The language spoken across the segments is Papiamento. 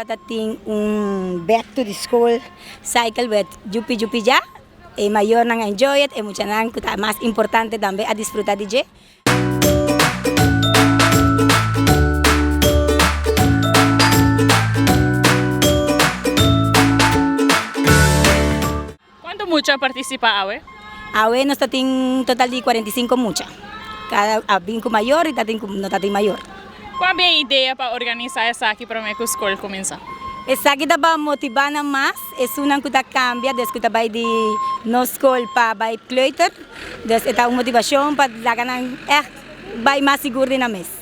ta tin un back to the school cycle with Jupi Jupi Ja. E mayornan a enjoy it, e muchanan ku ta mas importante tambe a disfruta di dje. Cuanto mucha a participa awe? Awe nos ta tin un total di 45 mucha. Cada a bin cu mayor y ta tin cu no ta tin mayor. Cua bin e idea pa organisa esaki prome cu scol cuminsa? Esaki ta pa motiva nan mas, esunnan cu ta cambia des cu ta bay di nos scol pa bay kleuter. Dus e ta un motivacion pa laga nan echt bay mas sigur di nan mes.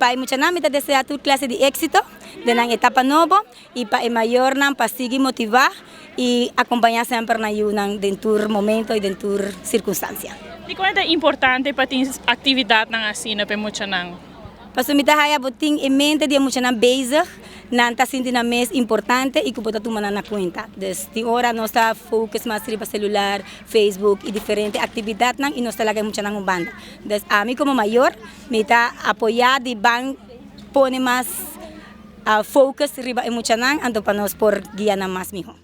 Pa e muchanan mi ta desea tur clase di exito den nan etapa nobo y pa e mayornan pa sigui motiva y acompaña semper nan yunan den tur momento y den tur circunstancia. Dikon e ta importante pa tin actividadnan asina pa e muchanan? Pasobra mi ta haya bo tin e mente di e muchanan bezig, nan ta sinti nan mes importante y cu bo ta tuma nan na cuenta. Dus tin ora nos ta focus mas riba celular, Facebook y diferente actividadnan y nos ta laga e muchanan un banda. Dus ami como mayor mi ta apoya di ban pone mas. A focus riba e muchanan anto pa nos por guia nan mas miho.